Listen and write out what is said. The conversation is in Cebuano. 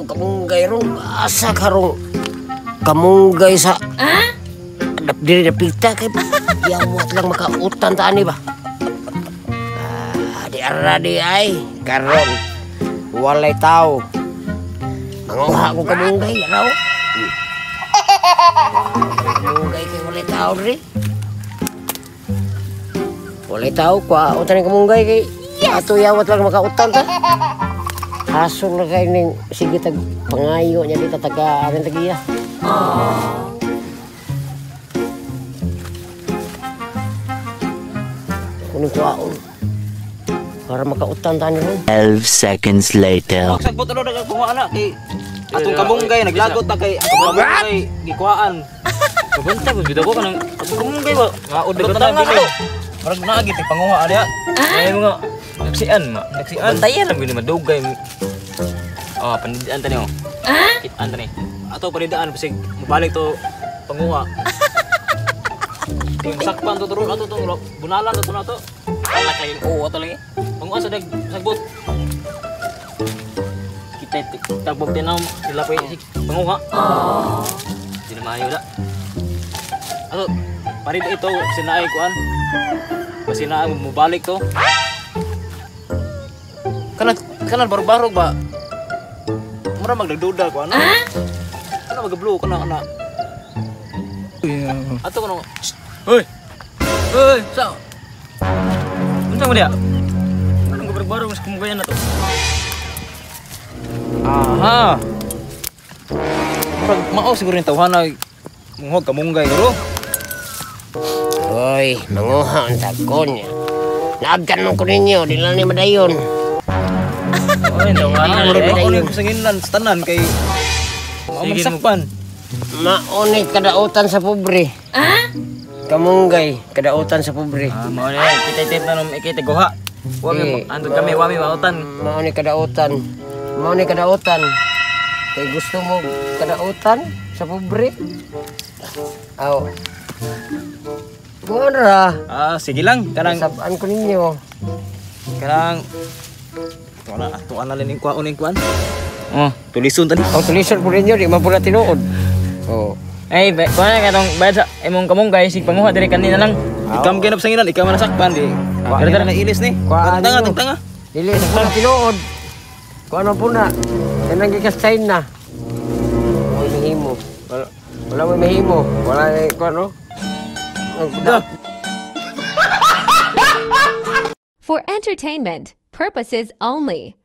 Manguha ko kamunggay ron. Asa karong kamunggay sa dap diri dapita kay yawat lang makautan ta ani ba. Ah, di ara di ay karon walay tao. Manguha ko kamunggay raw. Kamunggay kay walay tao diri. Walay tao kwa utan ni kamunggay kay ato yawat lang makautan ta. Hasol na kay ning sige tag pangayo niya dito taga arin tagiya. Kunin kuwaon para makautan ta ni ron. 12 seconds later. Sagbot ano nagkuha na kay atong kamunggay naglagot na kay atong kamunggay gikuhaan. Kabantay pud bitaw ko kanang Atong kamunggay ba? Ngaod na na na bili. Murag naagi tig panguha diha. Ay mga nagsian ma. Nagsian. Bantayan lang gyud madugay. Oh, panidaan ta niyo. Kitaan ta ni. Ato panidaan bisig mobalik to panguha. Yung sakpan to turon ato tong bunalan to na to. Alak lagi oo ato lagi. Panguha sa dag sagbot. Kita tagbog din na sila pa si Panguha. Di na maayo da. Ato parid ito sinaay kuan. Basi na mobalik to. Kanan kanan barog-barog ba? Mura magdagduda ko ano? Ano magablo ko na ana. Ato ko no. Hoy. Hoy, sa. Unsa mo diha? Anong barog-barog mas kumugayan na to? Aha. Murag mao siguro yung tawhana munghog kamunggay guro. Hoy, manguha ang tagko niya. Naagkan man ko ninyo, di lang ni madayon. Oy, tawhana Murag eh. mao ni kusanginan sa tanan kay mao Sige, magsakpan. Mauni kadautan sa pobre. Kamunggay, kadautan sa pobre. Ah, mao na kita tip na nung ikita guha. Wami Eh, andun kami, wami mautan. Mauni kadautan. Mauni kadautan. Kay gusto mo kadautan sa pobre? Aw. Mura. Ah, sige lang kanang Sabaan ko ninyo. kanang wala ato ana lang ning kuwaon ning kuan. Oh. Tulison tani. Ang tulisod po ninyo, di man po na tinuod. Oh. Ay, kuha na katong bayad sa imong kamunggay sig panguha diri kanina lang. Ikaw man kinap sanginan, ikaw man nasakpan di. Wa Tara, tara. na ilis ni. Kuhaan Tanga ninyo. tanga. Dili sa po na tinuod. Kung ano po na. Kanang gikas China. Wala mahimo. Wala, wala mo mahimo. Wala kung ano. Da. For entertainment purposes only.